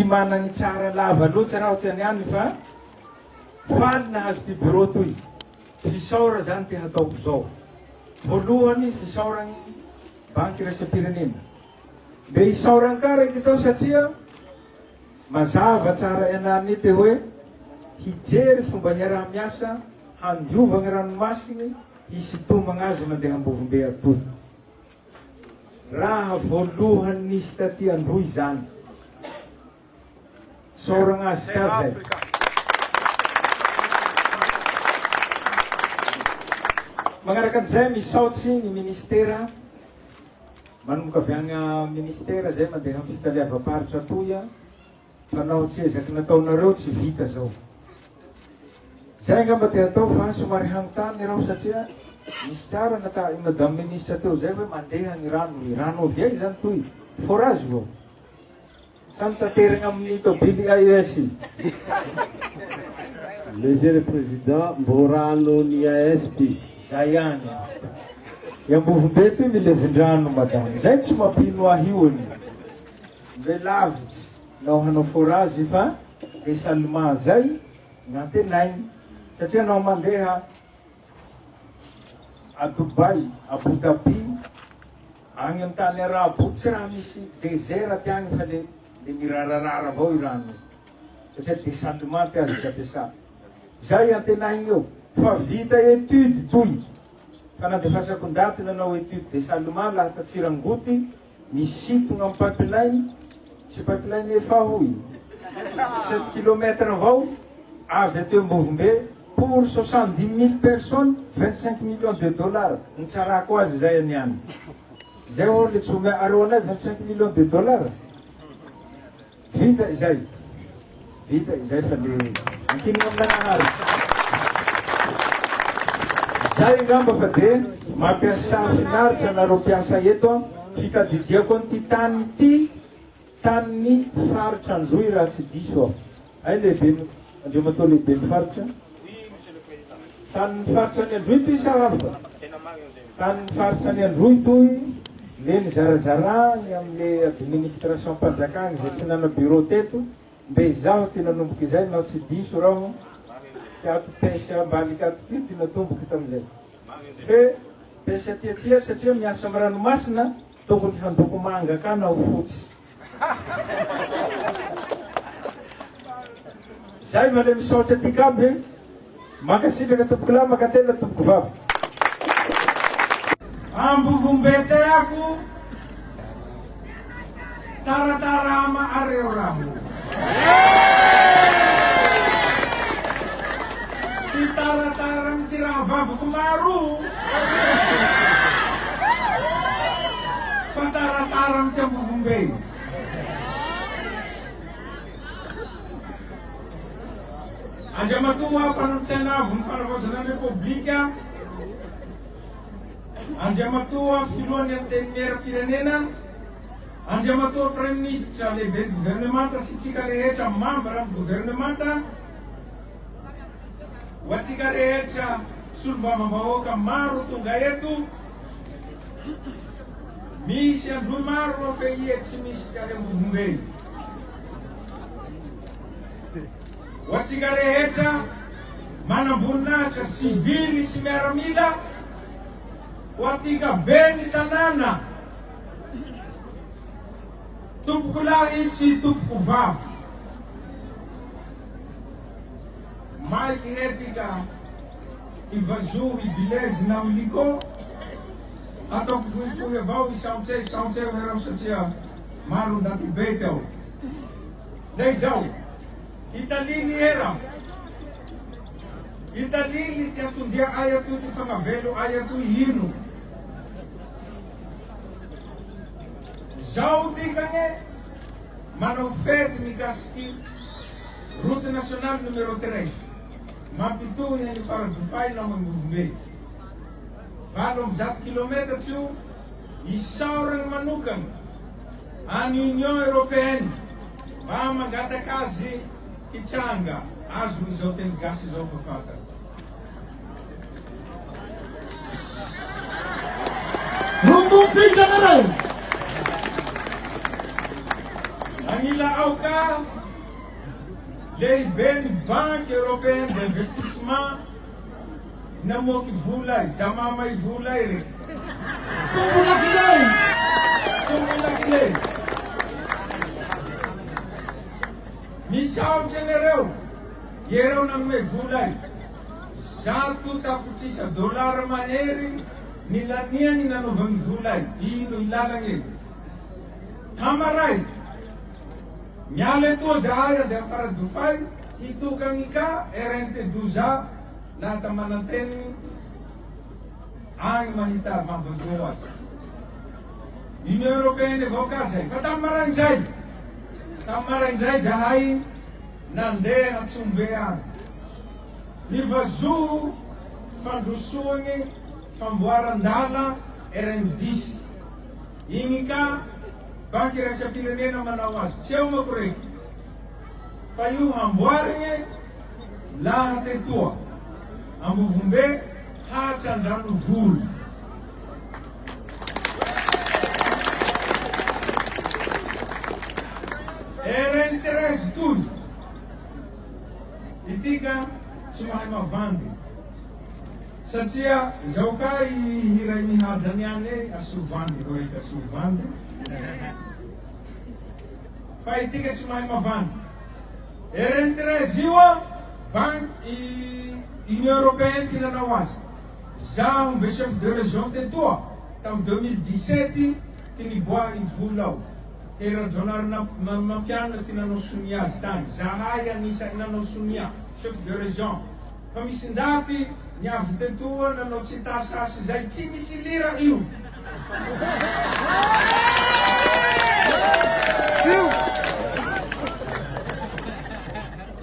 managny tsara lava loatra raho ty aniany fa faly nahazo ty bureau toy. Fisaora zany ty hataoko zao. Voalohany fisaoragny banky iraisam-pirenena. Mbe isaoragny ka raiky tao satria mazava tsara ianarny te hoe hijery fomba hiaraha-miasa handiovagny ranomasigny hisintomagna azy mandeha Ambovombe atoy. Raha voalohany nisy taty Androy zany. Isaoragna azy ka zay. Magnaraka an'izay misaotsy ny ministera manomboka avy agny ministera zay mandeha amin'ny fitaleavam-paritra atoy fa naho tsy ezaky nataonareo tsy vita zao. Zay angamba te hatao fa somary hanontany raho satria misy tsara nata i madame ministre teo zay hoe mandeha ny rano, ny rano avy aiza zany toy? Forage vao? Sa mitaterigna amin'ny tôbily AES? Monsieur le Président, mbô rano ny AES ty. Zay ihany. I Ambovombe toy milevin-drano madame. Zay tsy mampino ahy io anie. Mbe lavitsy nao hanao forage fa dessalement zay gn'antenaigny satria anao mandeha a Dubaï, Abu Dhabi, agny amy tany arabo tsy raha misy desert ty agny fa le le mirararara avao i rano io satria dessalement ty azo ampiasa. Zay antenaigny eo fa vita étude toy fa nandefasako ndaty nanao étude dessalement laha ta Tsirangoty Misintona am pipeline, tsy pipeline efa hoy, sept kilomètre avao avy aty Ambovombe pour 70 000 personnes, 25 millions de dollars, nitsarako azy zay aniany. Zay ho'a le tsy omeareo anay 25 millions de dollars. Vita izay. Vita izay fa le ankinina amin'Nagnahary. Zay angamba fa de mampiasa finaritra anareo mpiasa eto an, fitadidiako an'ity tany ity tanin'ny faritra Androy raha tsy diso aho. Hay lehiben'ny Andriamatoa lehiben'ny faritra. Tanin'ny faritra any Androy toy sa hafa? Tanin'ny faritra any Androy toy le nizarazara ny amle administration mpanjakagny zay tsy nana bureau teto, mbe izaho ty nanomboka izay nao tsy diso raho, tsy ato pêche ambaliky ato ty ty natomboky tamizay. Fe pêche aty aty satria miasa am ranomasina tokony handoko manga ka nao fotsy. Zay va le misaotra aty aby e. Mankasitraka tompokolahy mankatelina tompokovavy. Ambovombe teako taratara ama areo raho. Tsy taratara amy ty rahavaviko maro fa taratara amy ty Ambovombe. Andriamatoa Mpanolotsaina Avon'ny Fanavaozana ny Repoblika, Andriamatoa Filohan'ny Antenimierampirenena, Andriamatoa Praiminisitra, Lehiben'ny Governemanta sy tsika rehetra mambra amin'ny Governemanta, ho antsika rehetra solombavambahoaka maro tonga eto, misy Androy maro ao feie tsy misy mpiary Ambovombe. Ho antsika rehetra manamboninahitra sivily sy miaramila, ho antsika ben'ny tanàna, tompokolahy sy tompokovavy, maiky hetika hivazoho i Bilezy naho Liko, ataoko fohifohy avao isaontsay isaontsay herao satria maro ndaty be tao. Ndray izao, hitalily era, hitalily ty antondia ay atoy ty fagnavelo ay atoy ino. Zao tikagne manao fety mikasiky route nationale numéro 13 mampitohy an'i Faradofay naho Ambovombe. 108 kilometatra io, isaoragny manokagna any Union Européenne mba mangataka azy hitsanga azony izao teny gasy izao fa fantany. Mila ao ka lehiben'ny Banque Européenne d'Investissement namoaky vola i damama i vola i reky. Tompo lakile! Tompo lakile! Misaotra anareo, iereo nanome vola i. 100 tapitrisa dolara mahery ny laniany nanaovany vola i. Ino i lalagna io? Hamaray, miala etoa zahay andeha Faradofay hitokagny ka RNT Doza lahata mananteniny agny mahita mahavazoho azy. Union Européenne avao ka zay. Fa tamy maraindray, tamy maraindray zahay nandeha Antsombe agny. Nivazoho fandrosoagny famboaran-dala RN dix. Igny ka banky iraisam-pirenena manao azy. Tsy ao manko reky. Fa io hamboarigny laha tetoa Ambovombe hatra Andranovory. RN 13 toy. Ity ka tsy mahay mavandy. Satria zao ka i hira i Mihaja niany e, asio vandy koa reka asio vandy. Fa itika tsy mahay mavandy. RN 13 io a, banque i Union Européenne ty nanao azy. Zaho mbe chef de région tetoa tam 2017 ty niboaha i vola ao. Hery Rajaonarimampianina ty nanao sonia azy tany. Zahay anisany nanao sonia, chef de région. Fa misy ndaty niavy tetoa nanao tsy tasasy zay tsy misy lira io.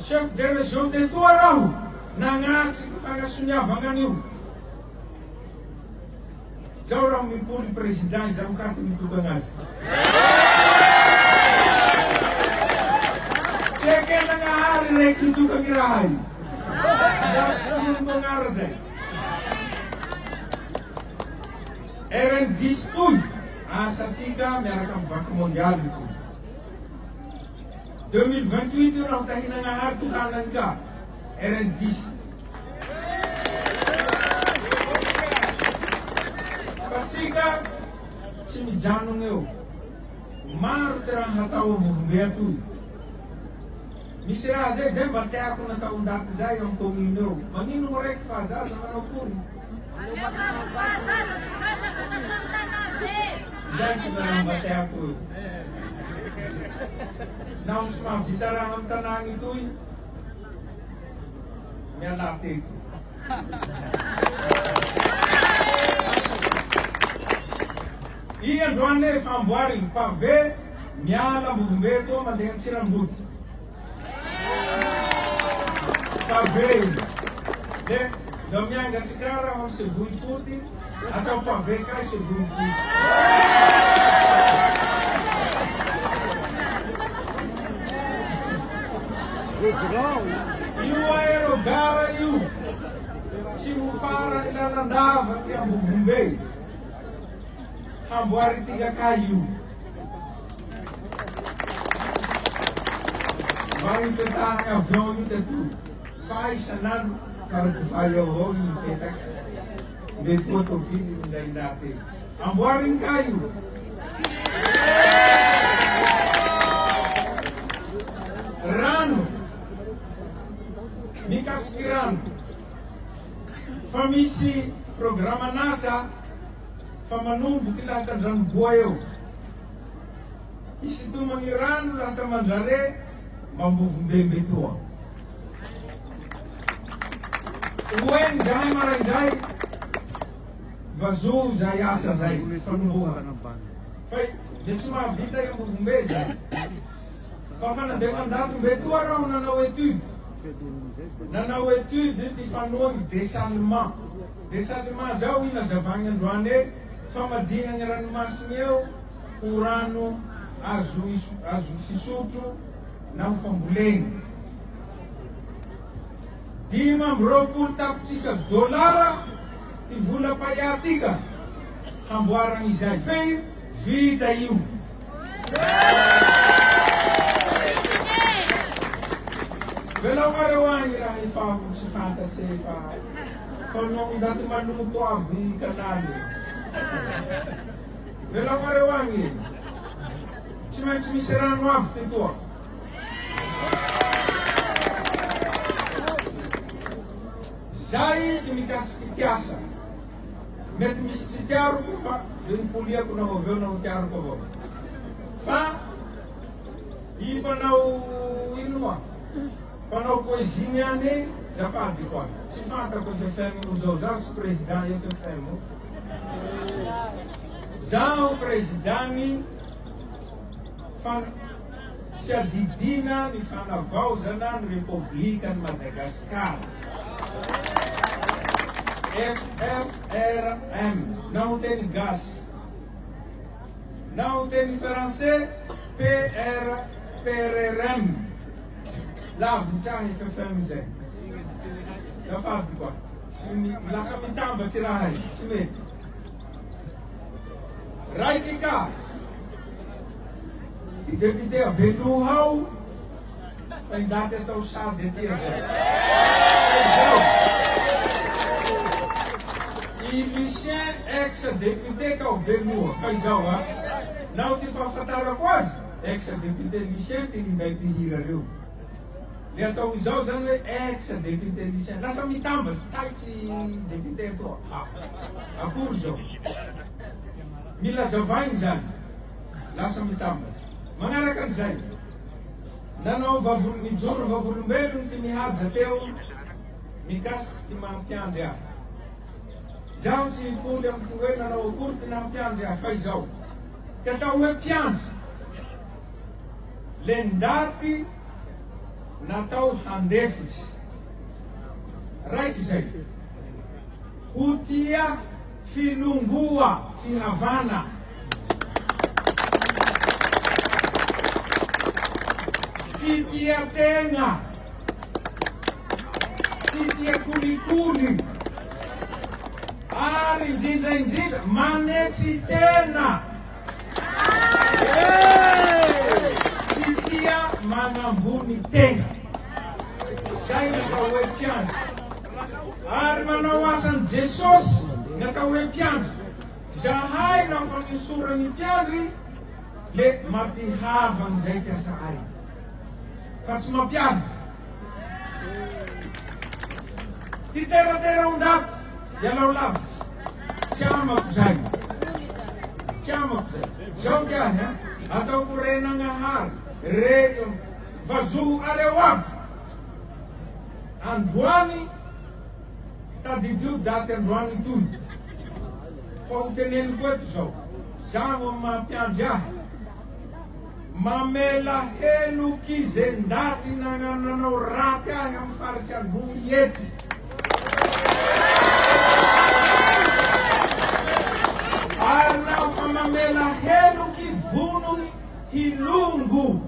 Chef de région tetoa raho nagnatriky fagnasoniavagna an'io. Zao raho mimpoly président izaho ka ty mitokagna azy. Tsy eken'Agnahary raiky hitokagny raha io. Ndao soloniko agnara zay. RN 10 toy, asa ty ka miaraka amin'ny Banque mondiale toy. 2028 io raho tahin'Agnahary tokanany ka. RN 10. Fa tsika tsy mijanogno eo. Maro ty raha hatao Ambovombe atoy. Misy raha zay zay mba teako natao ndaty zay am commune eo. Magnino ho raiky fa zaza manao akory? Zay ty raha mba teako eo. Naho tsy mahavita raha am tanàgny toy, mialà teto. I androany e famboarigny pavé miala Ambovombe etoa mandeha Antsirambody. Pavé iny. Le ndao mianga Antsikara aho amy Sevohipoty atao pavé kay Sevohipoty. Io aérogare io tsy ho farany lalandava ty Ambovombe. Hamboarintika kay io. Mba hipetahagny avion io teto. Fa isan'andro faradofay ao avao io mipetaky. Mety ho tobily minday ndaty eo. Amboarigny kay io. Rano. Mikasiky rano. Fa misy programan'asa fa manomboky lahatandranogoa eo. Hisintomagny rano lahatamandrare mambovombe mbetoa. Ho eny zahay maraindray, vazoho zay asa zay, fanombohana. Fa le tsy mahavita i Ambovombe zay. Fa fa nandefa ndaty mbetoa raho nanao étude. Nanao étude ty fanoagny dessalement. Dessalement zao i nazavagny androany e, famadihagny ranomasigny eo ho rano azo azo fisotro naho fambolegny. 25 tapitrisa dolara ty vola paia ty ka hamboaragny izay fe vita io. Velaomareo agny raha efa ho tsy fantatse fa fanao ndaty maloto aby kanaly. Velaomareo agny. Tsy maintsy misy rano avy ty toa. Zay ty mikasiky ty asa. Mety misy tsy tiaroko fa le nipoliako naho avy eo naho tiaroko avao. Fa i mpanao ino moa? Mpanao poésie niany zafady koa. Tsy fantako FFM io zao, zaho tsy président FFM. Zaho président-ny fan fiadidiana ny fanavaozana ny Repoblikan'i Madagasikara. FFRM na ho teny gasy na ho teny français PR PRRM lavitsy ahy FFM zay. Zafady koa. Tsy lasa mitambatsy raha io, tsy mety. Raiky ka ty député a Beloha ao fa i ndaty atao sady aty zay. Zao. I Lucien ex député ka ao Beloha fa izao a. Naho ty fahafantarako azy ex député Lucien ty ninday mpihira reo. Le atao izao zany hoe ex député Lucien lasa mitambatsy taitsy député atoa ha akory zao mila azavaigny zany lasa mitambatsy magnaraka an'izay nanao vavolo nijoro vavolombelogny ty Mihaja teo mikasiky ty maha mpiandry ahy zaho tsy hipoly amy ty hoe nanao akory ty naha mpiandry ahy fa izao ty atao hoe mpiandry Le ndaty natao handefitsy. Raiky zay. Ho tia filongoa, fihavana. Tsy tia tegna. Tsy tia kolikoly. Ary indrindra indrindra manetry tena. Tsy tia manambony tegna. Zay ny atao hoe mpiandry. Ary manao asan'i Jesosy ny atao hoe mpiandry. Zahay naho fa nihosoran'ny mpiandry le mampihavagna zay ty asahay. Fa tsy mampiady. Ty teratera o ndaty, ialao lavitsy. Tsy amako zay. Tsy amako zay. Zao ty ahy an, ataoko renagnahary, re vazoho areo aby. Androany, tadidio daty androany itoy. Fa ho teneniko eto zao, zaho amy maha mpiandry ahy, Mamela heloky ze ndaty nagnananao raty ahy amy faritsy Androy eto. Ary naho fa mamela heloky vonogny hilongo.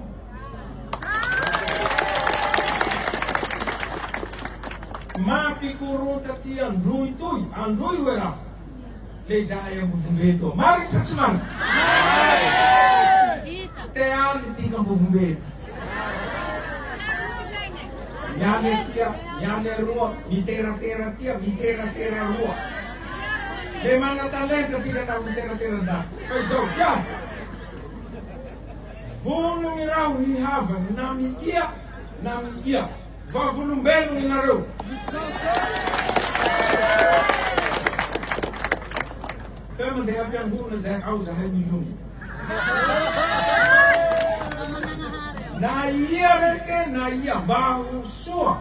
Mampikoronta ty Androy toy, Androy hoe raho. Le izahay Ambovombe eto. Marigny sa tsy marigny? Marigny! Te aly tika Ambovombe eto. Mialy atia, mialy aroa, miteratera atia, miteratera aroa. Le mana-talenta tika naho miteratera ndaty. Fa izao, kia! Vonogny raho hihavagny na miia na miia. Vavolombelogny nareo. Fa mandeha am-piangonana zay ao zahay milongo. Na ia reke na ia mba ho soa,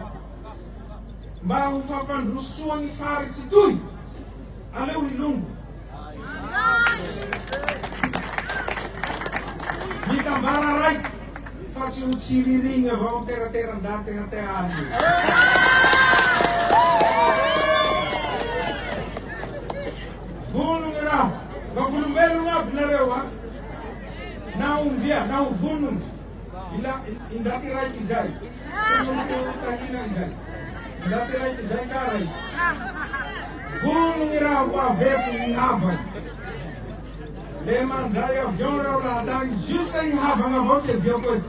mba ho fampandrosoa ny faritsy toy, aleo hilongo. Mitambara raiky fa tsy ho tsiririgny avao am-terateran-daty hatea aly. Vonogny raho, vavolombelogno aby nareo a! Na ombia na ho vonogny ila indaty raiky izay, tsy tononiko tahina izay, indaty raiky izay ka raiky. Vonogny raho ho avy eto hihavagna. Le mandray avion raho lahatagny juste hihavagna avao ty aviako eto.